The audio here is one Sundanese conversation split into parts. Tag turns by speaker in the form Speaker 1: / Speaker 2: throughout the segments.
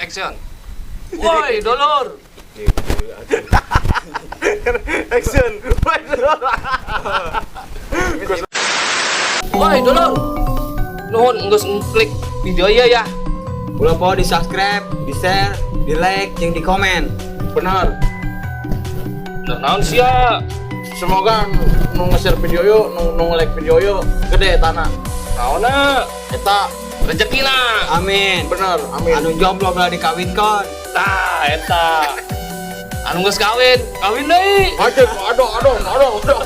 Speaker 1: Action. Woi, dulur.
Speaker 2: Action. Woi, dulur.
Speaker 1: Woi, dulur. Nuhun geus ngeklik video ieu ya.
Speaker 3: Ulah poho di subscribe, di share, di like, jeung di komen.
Speaker 2: Benar.
Speaker 1: Bener naon sia?
Speaker 2: Semoga nu nge-share video yuk, nu nge-like video yuk, gede tanah.
Speaker 1: Naonna?
Speaker 2: Eta
Speaker 1: Rezekina.
Speaker 3: Amin.
Speaker 2: Bener, amin.
Speaker 3: Anu jomblo belah dikawinkeun.
Speaker 1: Tah, eta. Anu geus kawin, kawin deui.
Speaker 2: Aduh, aduh, aduh, aduh, aduh.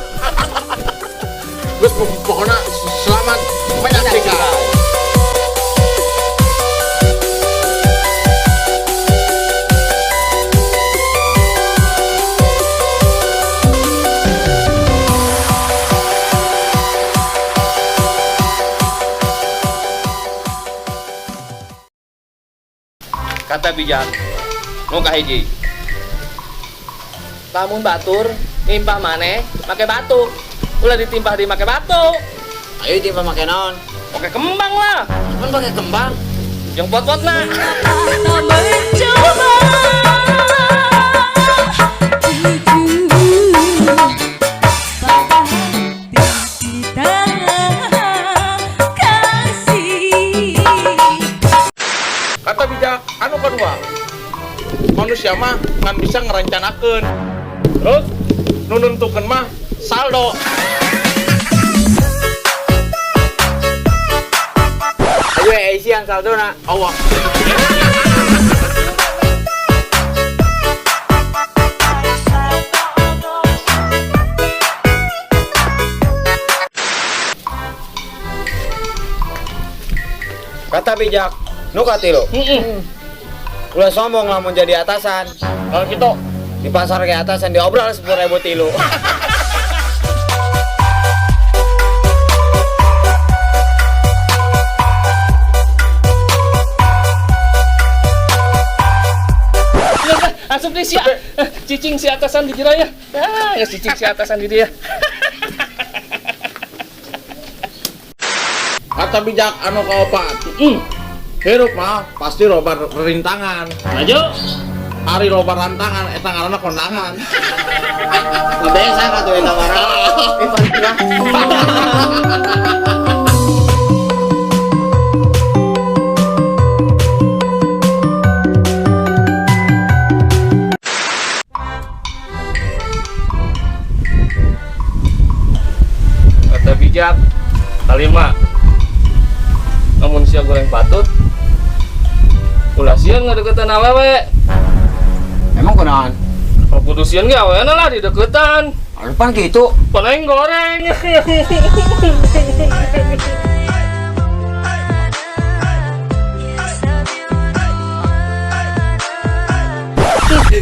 Speaker 2: Geus, pokoknya selamat menyaksikan.
Speaker 1: Kata bijak nu kahiji, lamun batur nimpah maneh make batu, ulah ditimpah di make batu.
Speaker 3: Ayo timpah make naon?
Speaker 1: Pakai kembang lah.
Speaker 3: Kan pakai kembang.
Speaker 1: Yang pot-potna.
Speaker 4: Tak mencoba jujur pada hati kita kasih.
Speaker 2: Kata bijak anu kedua, manusia mah ngan bisa ngerencanakeun.
Speaker 1: Terus
Speaker 2: Nu nentukeun mah saldo.
Speaker 3: Ayo isian saldona.
Speaker 2: Allah.
Speaker 3: Kata bijak nu katilu. Ulah sombong lamun jadi atasan.
Speaker 2: Kalau gitu
Speaker 3: Di pasar ke atasan diobral 10.000 tilu.
Speaker 1: Asup deh sia. Cicing si atasan di jero ya. Ah, ya cicing si atasan di dia.
Speaker 2: Kata bijak anu kaopat. Hirup mah pasti loba rintangan.
Speaker 1: Maju.
Speaker 2: Ari loba rantangan eta ngaranna kondangan.
Speaker 3: Biasa atuh eta marah.
Speaker 1: Kata bijak kalima, lamun sia goreng patut, ulah sieun ngadeukeutan awewe.
Speaker 3: Emang kunaon?
Speaker 1: Kalau kudu sieun ge awena lah dideukeutan.
Speaker 3: Aduh, pan gitu.
Speaker 1: Paling goreng.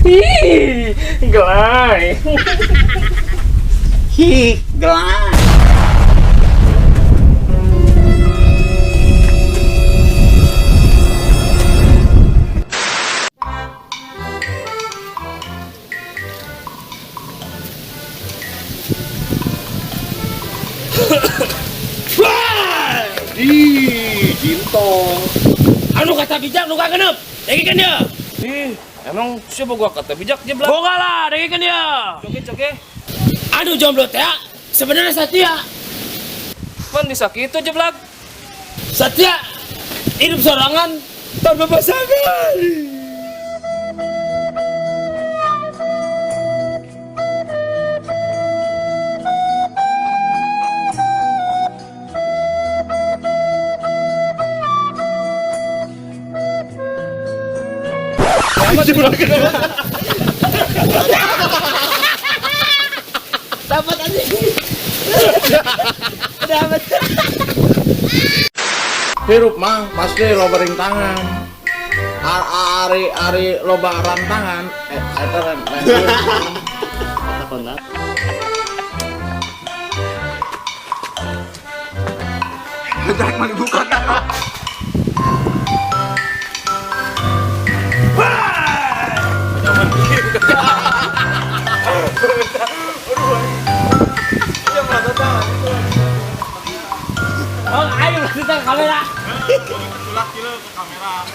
Speaker 1: Ih, gelai.
Speaker 3: Hi, gelai.
Speaker 2: Ih, jintong.
Speaker 5: Anu kata bijak nu kagenep. Dengikeun dia.
Speaker 1: Ih, emang siapa gua kata bijak jeblak?
Speaker 5: Boga lah, dengikeun dia.
Speaker 1: Coke coke.
Speaker 5: Anu jomblo teh sebenarnya setia.
Speaker 1: Pan bisa kitu jeblak.
Speaker 5: Setia hidup sorangan tanpa pasangan. Dapat anjing. Dapat.
Speaker 2: Hirup mah pasti loba rintangan. Ari ari loba rantangan, eta ren.
Speaker 3: Jangan mau dibuka.
Speaker 5: Oh, ayo kita kamera.
Speaker 2: Tulak kilo ke kamera.